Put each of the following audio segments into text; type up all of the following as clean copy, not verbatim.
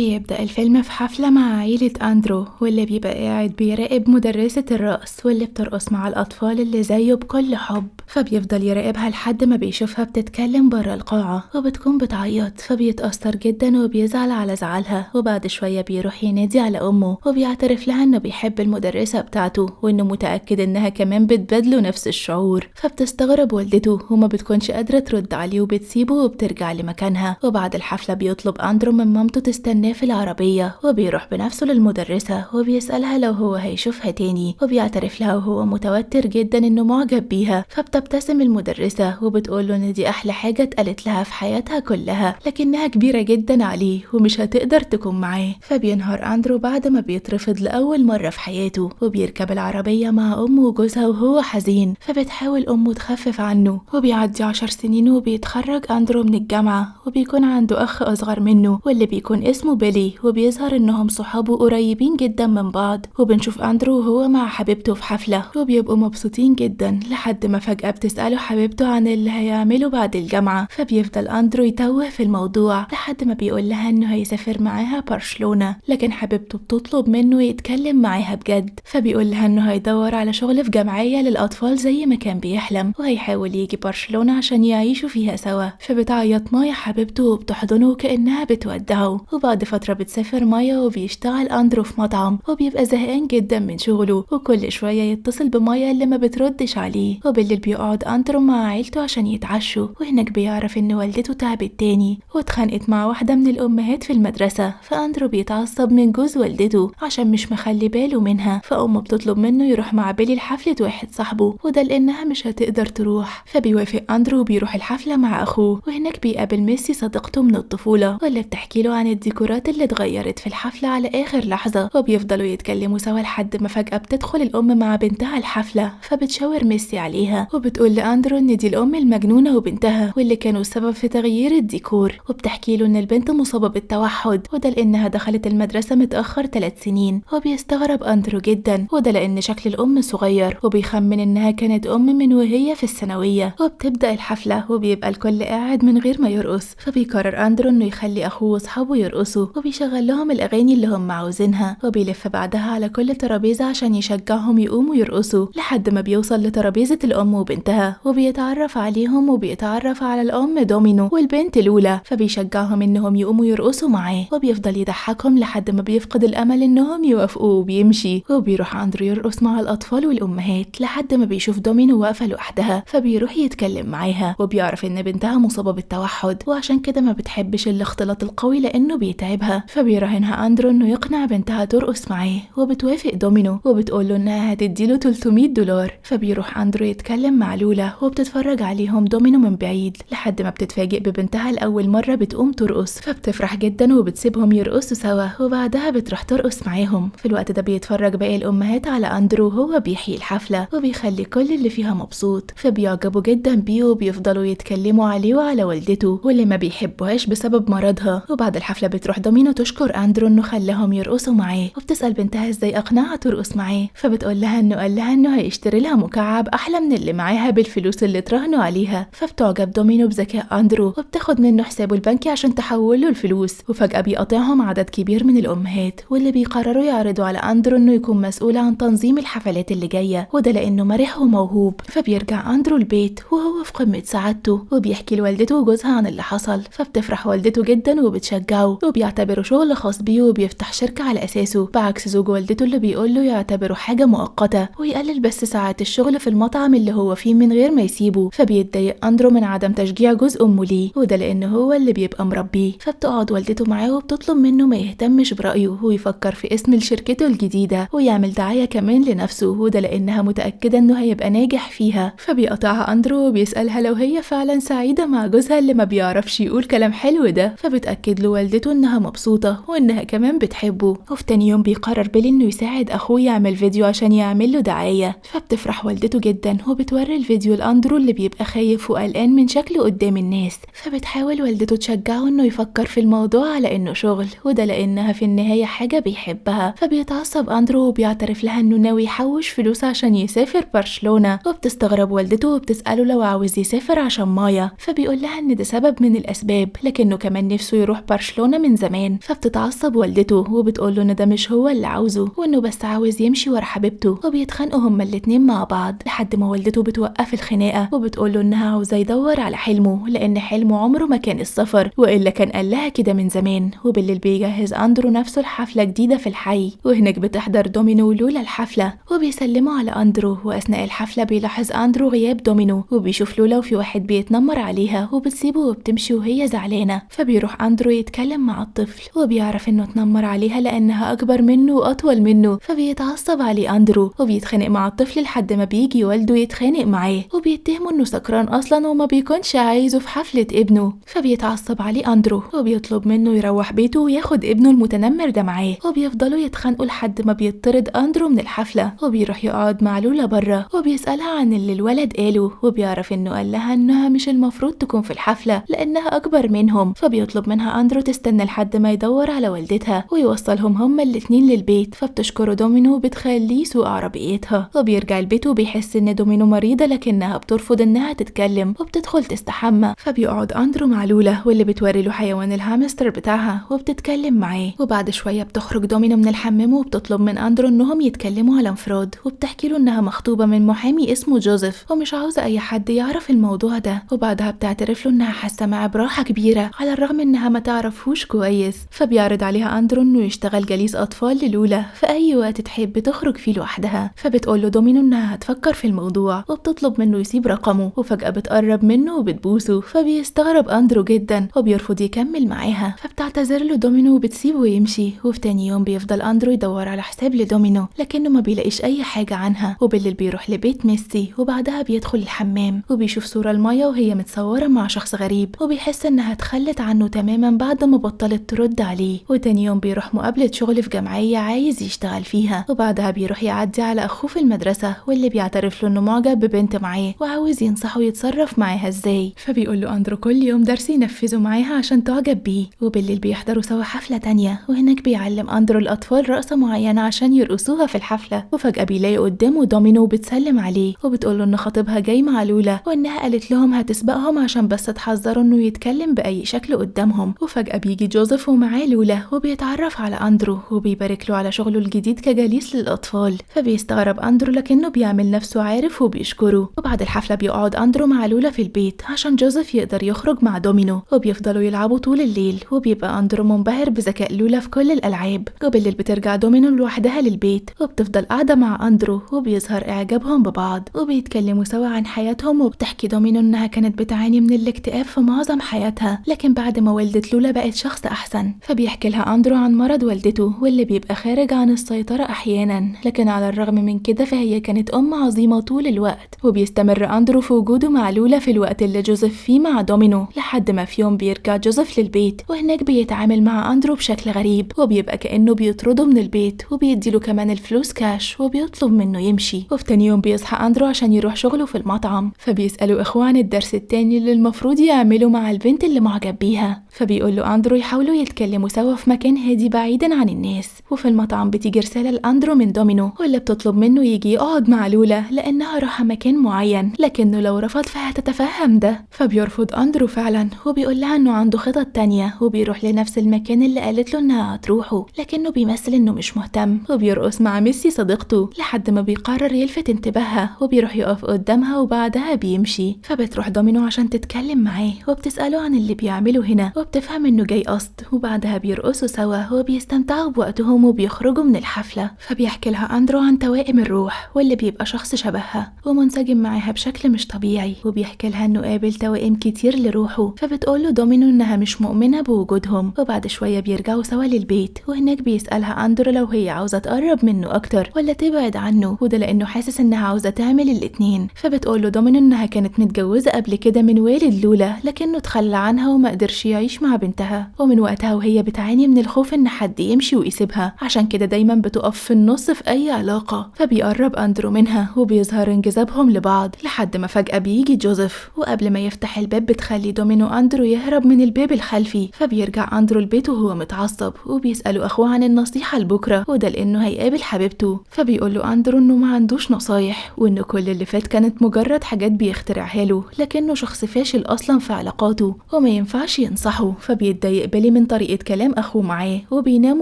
بيبدأ الفيلم في حفلة مع عيلة أندرو، واللي بيبقى قاعد بيراقب مدرسة الرقص واللي بترقص مع الأطفال اللي زيه بكل حب، فبيفضل يراقبها لحد ما بيشوفها بتتكلم برا القاعة وبتكون بتعيط، فبيتأثر جدا وبيزعل على زعلها. وبعد شوية بيروح ينادي على أمه وبيعترف لها إنه بيحب المدرسة بتاعته وإنه متأكد إنها كمان بتبادله نفس الشعور، فبتستغرب والدته وما بتكونش قادرة ترد عليه وبتسيبه وبترجع لمكانها. وبعد الحفلة بيطلب أندرو من مامته تستناه في العربية، وبيروح بنفسه للمدرسة وبيسألها لو هو هيشوفها تاني، وبيعترف لها وهو متوتر جدا إنه معجب بيها، فبتبتسم المدرسة وبتقوله إن دي أحلى حاجة اتقالت لها في حياتها كلها، لكنها كبيرة جدا عليه ومش هتقدر تكون معاه. فبينهار أندرو بعد ما بيترفض لأول مرة في حياته، وبيركب العربية مع أمه وجوزها وهو حزين، فبتحاول أمه تخفف عنه. وبيعدي 10 سنين وبيتخرج أندرو من الجامعة، وبيكون عنده أخ أصغر منه واللي بيكون اسمه بيلي، وبيظهر إنهم صحابه قريبين جدا من بعض. وبنشوف أندرو وهو مع حبيبته في حفلة وبيبقوا مبسوطين جدا، لحد ما فجأة بتسأله حبيبته عن اللي هيعمله بعد الجامعة، فبيفضل أندرو يتوه في الموضوع لحد ما بيقول لها إنه هيسافر معاها برشلونة، لكن حبيبته بتطلب منه يتكلم معاها بجد، فبيقول لها إنه هيدور على شغل في جمعية للأطفال زي ما كان بيحلم، وهيحاول يجي برشلونة عشان يعيشوا فيها سوا. فبتعيط مايا حبيبته وبتحضنه كأنها بتودعه. وبعد فترة بتسافر مايا وبيشتغل أندرو في مطعم، وبيبقى زهقان جدا من شغله وكل شوية يتصل بمايا اللي ما بتردش عليه. وبالليل بيقعد أندرو مع عيلته عشان يتعشوا، وهناك بيعرف إن والدته تعبت تاني واتخانقت مع واحدة من الأمهات في المدرسة، فأندرو بيتعصب من جوز والدته عشان مش مخلي باله منها، فأمه بتطلب منه يروح مع بيلي لحفلة واحد صاحبه، وده لأنها مش هتقدر تروح. فبيوافق أندرو وبيروح الحفلة مع أخوه، وهناك بيقابل ميسي صديقته من الطفولة واللي بتحكي له عن الديكورات اللي اتغيرت في الحفلة على آخر لحظة، وبيفضلوا يتكلموا سوا لحد ما فجأة بتدخل الأم مع بنتها الحفلة، فبتشاور ميسي عليها وبتقول لأندرو إن دي الأم المجنونة وبنتها واللي كانوا السبب في تغيير الديكور، وبتحكي له إن البنت مصابة بالتوحد وده لأنها دخلت المدرسة متأخر 3 سنين. وبيستغرب أندرو جدا وده لأن شكل الأم صغير، وبيخمن إنها كانت أم من وهي في الثانوية. وبتبدأ الحفلة وبيبقى الكل قاعد من غير ما يرقص، فبيقرر أندرو إنه يخلي أخوه وأصحابه يرقصوا، وبيشغل لهم الأغاني اللي هم عاوزينها، وبيلف بعدها على كل ترابيزة عشان يشجعهم يقوموا يرقصوا، لحد ما بيوصل لترابيزة الأم وبنتها وبيتعرف عليهم، وبيتعرف على الأم دومينو والبنت لولا، فبيشجعهم إنهم يقوموا يرقصوا معاه، وبيفضل يضحكهم لحد ما بيفقد الأمل إنهم يوافقوا وبيمشي. وبيروح أندرو يرقص مع الأطفال والأمهات لحد ما بيشوف دومينو واقفة لوحدها، فبيروح يتكلم معاها وبيعرف إن بنتها مصابة بالتوحد وعشان كده ما بتحبش الاختلاط القوي لأنه بيتعبها، فبيراهنها أندرو إنه يقنع بنتها ترقص معاه، وبتوافق دومينو وبتقول له إنها هتديله $300. فبيروح أندرو يتكلم مع لولا وبتتفرج عليهم دومينو من بعيد لحد ما بتتفاجئ ببنتها لأول مرة بتقوم ترقص، فبتفرح جدا وبتسيبهم يرقصوا سوا، وبعدها بتروح ترقص معاهم. في الوقت ده بيتفرج باقي الأمهات على أندرو وهو بيحيي الحفلة وبيخلي كل اللي فيها مبسوط، فبيعجبوا جدا بيه وبيفضلوا يتكلموا عليه وعلى والدته واللي ما بيحبوهاش بسبب مرضها. وبعد الحفلة بتروح دومينو تشكر أندرو إنه خلاهم يرقصوا معاه، وبتسأل بنتها إزاي أقنعها ترقص معاه، فبتقول لها إنه قال لها إنه هيشتري لها مكعب أحلى من اللي معاها بالفلوس اللي اتراهنوا عليها. فبتعجب دومينو بذكاء أندرو وبتاخد منه حسابه البنكي عشان تحوله الفلوس. وفجأة بيقاطعهم عدد كبير من الأمهات واللي بيقرروا يعرضوا على أندرو إنه يكون مسؤول عن تنظيم الحفلات اللي جاية، وده لأنه مرح وموهوب. فبيرجع أندرو البيت وهو في قمة سعادته وبيحكي لوالدته وجوزها عن اللي حصل، فبتفرح والدته جدا وبتشجعه وبيعتبره شغل خاص بيه وبيفتح شركة على أساسه، بعكس زوج والدته اللي بيقول له يعتبره حاجة مؤقتة ويقلل بس ساعات الشغل في المطعم اللي هو فيه من غير ما يسيبه. فبيتضايق أندرو من عدم تشجيع جوز أمه ليه، وده لأنه هو اللي بيبقى مربيه. فبتقعد والدته معاه وبتطلب منه ما يهتمش برأيه ويفكر في اسم لشركته الجديدة ويعمل دعاية كمان لنفسه، وده لأنها متأكدة إنه هيبقى ناجح فيها. فبيقطعها أندرو وبيسألها لو هي فعلا سعيدة مع جوزها اللي ما بيعرفش يقول كلام حلو ده، فبتأكد له والدته إنها مبسوطة وإنها كمان بتحبه. وفي تاني يوم بيقرر بيلي إنه يساعد أخوه يعمل فيديو عشان يعمل له دعاية، فبتفرح والدته جدا وبتوري الفيديو لأندرو اللي بيبقى خايف وقلقان من شكله قدام الناس، فبتحاول والدته تشجعه إنه يفكر في الموضوع على إنه شغل، وده لأنها في النهاية حاجة بيحبها. فبيتعصب أندرو وبيعترف لها إنه ناوي يحوش فلوس عشان يسافر برشلونة، وبتستغرب والدته وبتسأله لو عاوز يسافر عشان مايا، فبيقول لها إن ده سبب من الأسباب، لكنه كمان نفسه يروح برشلونة من زمان. زمان. فبتتعصب والدته وبتقول له ان ده مش هو اللي عاوزه وانه بس عاوز يمشي ورا حبيبته، وبيتخانقوا هما الاتنين مع بعض لحد ما والدته بتوقف الخناقة وبتقول له انها عاوزه يدور على حلمه لان حلمه عمره ما كان السفر والا كان قال لها كده من زمان. وبالليل بيجهز اندرو نفسه لحفله جديدة في الحي، وهناك بتحضر دومينو ولولا الحفلة وبيسلموا على اندرو. واثناء الحفلة بيلاحظ اندرو غياب دومينو وبيشوف لولا وفي واحد بيتنمر عليها وبتسيبه وبتمشي وهي زعلانة. فبيروح اندرو يتكلم مع الطفل وبيعرف انه اتنمر عليها لانها اكبر منه واطول منه، فبيتعصب عليه اندرو وبيتخانق مع الطفل لحد ما بيجي والده يتخانق معاه وبيتهمه انه سكران اصلا وما بيكونش عايزه في حفلة ابنه. فبيتعصب عليه اندرو وبيطلب منه يروح بيته وياخد ابنه المتنمر ده معاه، وبيفضلوا يتخانقوا لحد ما بيطرد اندرو من الحفلة وبيروح يقعد مع لولا بره وبيسالها عن اللي الولد قاله، وبيعرف انه قال لها انها مش المفروض تكون في الحفلة لانها اكبر منهم. فبيطلب منها اندرو تستنى لحد ما يدور على والدتها ويوصلهم هما الاتنين للبيت. فبتشكره دومينو وبتخليه يسوق عربيتها، وبيرجع البيت وبيحس ان دومينو مريضه لكنها بترفض انها تتكلم وبتدخل تستحمى. فبيقعد اندرو مع لولا واللي بتوري له حيوان الهامستر بتاعها وبتتكلم معاه. وبعد شوية بتخرج دومينو من الحمام وبتطلب من اندرو انهم يتكلموا على انفراد، وبتحكي له انها مخطوبه من محامي اسمه جوزيف ومش عاوزه اي حد يعرف الموضوع ده. وبعدها بتعترف له انها حاسه معاه براحة كبيرة على الرغم انها ما تعرفهوش كويس. فبيعرض عليها اندرو انه يشتغل جليس اطفال للولا في اي وقت تحب تخرج فيه لوحدها. فبتقول له دومينو انها هتفكر في الموضوع وبتطلب منه يسيب رقمه، وفجأة بتقرب منه وبتبوسه. فبيستغرب اندرو جدا وبيرفض يكمل معاها، فبتعتذر له دومينو وبتسيبه يمشي. وفي تاني يوم بيفضل اندرو يدور على حساب لدومينو لكنه ما بيلاقيش اي حاجة عنها. وبالليل بيروح لبيت ميسي وبعدها بيدخل الحمام وبيشوف صوره المايه وهي متصورة مع شخص غريب، وبيحس انها اتخلت عنه تماما بعد ما بطلت ترد عليه. وتاني يوم بيروح مقابله شغل في جمعية عايز يشتغل فيها، وبعدها بيروح يعدي على اخوه في المدرسة واللي بيعترف له انه معجب ببنت معاه وعاوز ينصحه يتصرف معاها ازاي. فبيقول له اندرو كل يوم درس ينفذه معاها عشان تعجب بيه. وبالليل بيحضروا سوا حفلة تانية، وهناك بيعلم اندرو الاطفال رقصه معينة عشان يرقصوها في الحفلة. وفجاة بيلاقي قدامه دومينو وبتسلم عليه وبتقول له ان خطيبها جاي مع لولا وانها قالت لهم هتسبقهم عشان بس تحذروا انه يتكلم باي شكل قدامهم. وفجاة بيجي جوزيف ومعاه لولا وبيتعرف على اندرو وبيبارك له على شغله الجديد كجليس للاطفال. فبيستغرب اندرو لكنه بيعمل نفسه عارف وبيشكره. وبعد الحفلة بيقعد اندرو مع لولا في البيت عشان جوزيف يقدر يخرج مع دومينو، وبيفضلوا يلعبوا طول الليل. وبيبقى اندرو منبهر بذكاء لولا في كل الالعاب. وبالليل بترجع دومينو لوحدها للبيت وبتفضل قاعدة مع اندرو وبيظهر اعجابهم ببعض وبيتكلموا سوا عن حياتهم. وبتحكي دومينو انها كانت بتعاني من الاكتئاب في معظم حياتها، لكن بعد ما ولدت لولا بقت شخص احسن. فبيحكي لها اندرو عن مرض والدته واللي بيبقى خارج عن السيطرة احيانا، لكن على الرغم من كده فهي كانت ام عظيمة طول الوقت. وبيستمر اندرو في وجوده مع لولا في الوقت اللي جوزيف فيه مع دومينو، لحد ما في يوم بيرجع جوزيف للبيت وهناك بيتعامل مع اندرو بشكل غريب وبيبقى كانه بيطرده من البيت وبيديله كمان الفلوس كاش وبيطلب منه يمشي. وفي تاني يوم بيصحى اندرو عشان يروح شغله في المطعم، فبيسأله اخوه عن الدرس التاني اللي المفروض يعمله مع البنت اللي معجب بيها. فبيقول له اندرو يحاولوا يتكلموا سوا في مكان هادي بعيدا عن الناس. وفي المطعم بتيجي رسالة لاندرو من دومينو واللي بتطلب منه يجي يقعد مع لولا لانها راحة مكان معين، لكنه لو رفض فهتتفهم ده. فبيرفض اندرو فعلا وبيقول لها انه عنده خطط تانية، وبيروح لنفس المكان اللي قالت له انها هتروحه، لكنه بيمثل انه مش مهتم وبيرقص مع ميسي صديقته لحد ما بيقرر يلفت انتباهها وبيروح يقف قدامها وبعدها بيمشي. فبتروح دومينو عشان تتكلم معاه وبتسأله عن اللي بيعمله هنا وبتفهم انه جاي قصد، وبعدها بيرقصوا سوا وبيستمتعوا بوقتهم وبيخرجوا من الحفلة. فبيحكي لها اندرو عن توائم الروح واللي بيبقى شخص شبهها ومنسجم معاها بشكل مش طبيعي، وبيحكي لها انه قابل توائم كتير لروحه. فبتقول له دومينو انها مش مؤمنة بوجودهم. وبعد شوية بيرجعوا سوا للبيت، وهناك بيسألها اندرو لو هي عاوزة تقرب منه اكتر ولا تبعد عنه، وده لانه حاسس انها عاوزة تعمل الاتنين. فبتقول له دومينو انها كانت متجوزة قبل كده من والد لولا لكنه اتخلى عنها وما قدرش يعيش مع بنتها، ومن وقتها وهي بتعاني من الخوف ان حد يمشي ويسيبها، عشان كده دايما بتقف في النص في اي علاقة. فبيقرب اندرو منها وبيظهر انجذابهم لبعض لحد ما فجأة بيجي جوزيف، وقبل ما يفتح الباب بتخلي دومينو اندرو يهرب من الباب الخلفي. فبيرجع اندرو البيت وهو متعصب وبيسأله اخوه عن النصيحة لبكرة، وده لانه هيقابل حبيبته. فبيقول له اندرو انه ما عندوش نصايح وان كل اللي فات كانت مجرد حاجات بيخترعها له، لكنه شخص فاشل اصلا في علاقاته وما ينفعش ينصحه. فبيتضايق بيلي عليه من طريقة كلام أخوه معاه، وبينام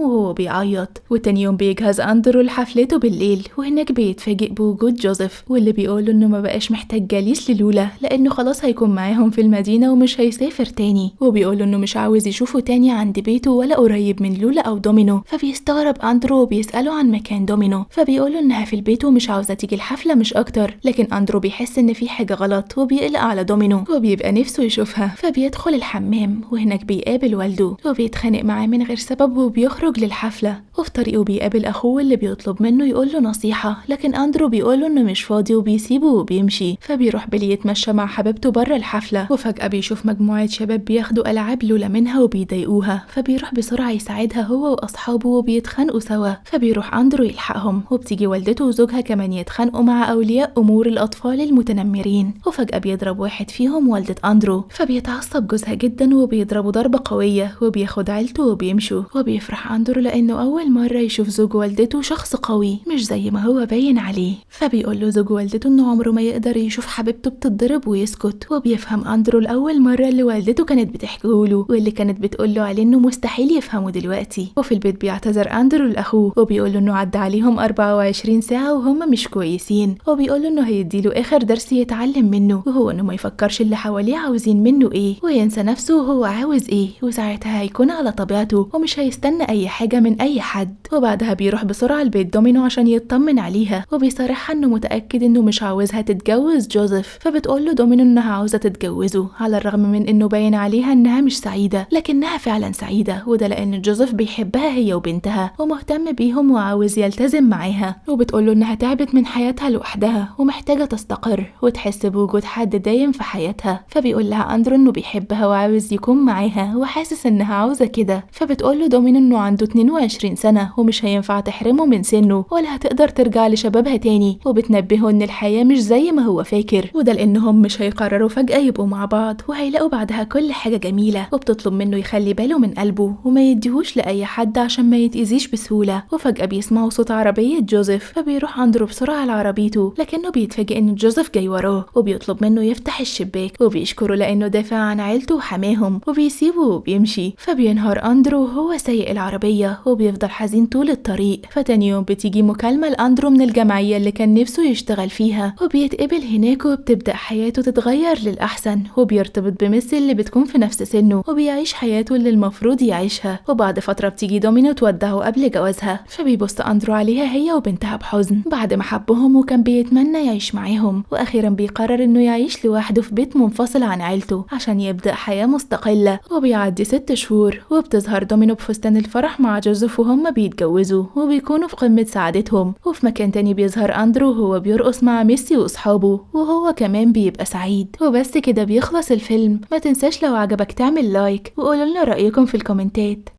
وهو بيعيط. وتاني يوم بيجهز أندرو لحفلته بالليل، وهناك بيتفاجئ بوجود جوزيف واللي بيقوله إنه ما بقاش محتاج جليس للولا لأنه خلاص هيكون معاهم في المدينة ومش هيسافر تاني، وبيقوله إنه مش عاوز يشوفه تاني عند بيته ولا قريب من لولا أو دومينو. فبيستغرب أندرو وبيسأله عن مكان دومينو، فبيقوله إنها في البيت ومش عاوزة تيجي الحفلة مش أكتر. لكن أندرو بيحس إن في حاجة غلط وبيقلق على دومينو وبيبقى نفسه يشوفها، فبيدخل الحمام وهناك بيقابل والده وبيتخانق معاه من غير سبب وبيخرج للحفلة. وفي طريقه بيقابل أخوه اللي بيطلب منه يقوله نصيحة، لكن أندرو بيقوله إنه مش فاضي وبيسيبه وبيمشي. فبيروح بيلي يتمشى مع حبيبته بره الحفلة، وفجأة بيشوف مجموعة شباب بياخدوا ألعاب لولا منها وبيضايقوها، فبيروح بسرعة يساعدها هو وأصحابه وبيتخانقوا سوا. فبيروح أندرو يلحقهم، وبتيجي والدته وزوجها كمان يتخانقوا مع أولياء أمور الأطفال المتنمرين، وفجأة بيضرب واحد فيهم والدة أندرو، فبيتعصب جوزها جدا وبيضربه ضربة قوية وبياخد عيلته وبيمشوا. وبيفرح أندرو لأنه أول مرة يشوف زوج والدته شخص قوي مش زي ما هو باين عليه، فبيقول له زوج والدته إنه عمره ما يقدر يشوف حبيبته بتتضرب ويسكت. وبيفهم أندرو لأول مرة اللي والدته كانت بتحكيه له واللي كانت بتقوله عليه إنه مستحيل يفهمه دلوقتي. وفي البيت بيعتذر أندرو لأخوه وبيقول له إنه عدى عليهم 24 ساعة وهم مش كويسين، وبيقول له إنه هيديله آخر درس يتعلم منه، وهو إنه ما يفكرش اللي حواليه عاوزين منه إيه وينسى نفسه وهو عاوز إيه، وساعتها هيكون على طبيعته ومش هيستنى أي حاجة من أي حد. وبعدها بيروح بسرعة لبيت دومينو عشان يطمن عليها، وبيصارحها إنه متأكد إنه مش عاوزها تتجوز جوزيف، فبتقول له دومينو إنها عاوزة تتجوزه على الرغم من إنه باين عليها إنها مش سعيدة، لكنها فعلا سعيدة، وده لأن جوزيف بيحبها هي وبنتها ومهتم بيهم وعاوز يلتزم معاها. وبتقول له إنها تعبت من حياتها لوحدها ومحتاجة تستقر وتحس بوجود حد دايم في حياتها، فبيقول لها أندرو إنه بيحبها وعاوز يكون معاها وحاسس إنها عاوزة كده. فبتقول له دومينو إنه عنده 22 سنة ومش هينفع تحرمه من سنه ولا هتقدر ترجع لشبابها تاني، وبتنبهه إن الحياة مش زي ما هو فاكر، وده لأنهم مش هيقرروا فجأة يبقوا مع بعض وهيلاقوا بعدها كل حاجة جميلة. وبتطلب منه يخلي باله من قلبه وما يديهوش لأي حد عشان ما يتأذيش بسهولة. وفجأة بيسمعوا صوت عربية جوزيف، فبيروح أندرو بسرعة لعربيته، لكنه بيتفاجئ إن جوزيف جاي وراه وبيطلب منه يفتح الشباك وبيشكره لأنه دافع عن عيلته وحماهم، وبيسيبه وبيمشي. فبينهار أندرو وهو سايق العربية وبيفضل حزين طول الطريق. فتاني يوم بتيجي مكالمة لأندرو من الجمعية اللي كان نفسه يشتغل فيها، وبيتقبل هناك وبتبدأ حياته تتغير للأحسن، وبيرتبط بميسي اللي بتكون في نفس سنه وبيعيش حياته اللي المفروض يعيشها. وبعد فترة بتيجي دومينو تودعه قبل جوازها، فبيبص أندرو عليها هي وبنتها بحزن بعد ما حبهم وكان بيتمنى يعيش معاهم. وأخيرا بيقرر إنه يعيش لوحده في بيت منفصل عن عيلته عشان يبدأ حياة مستقلة. وبيعدي 6 شهور وبتظهر دومينو بفستان الفرح مع جوزيف وهم بيتجوزوا وبيكونوا في قمة سعادتهم. وفي مكان تاني بيظهر أندرو وهو بيرقص مع ميسي وأصحابه وهو كمان بيبقى سعيد. وبس كده بيخلص الفيلم. ما تنساش لو عجبك تعمل like وقولوا لنا رأيكم في الكومنتات.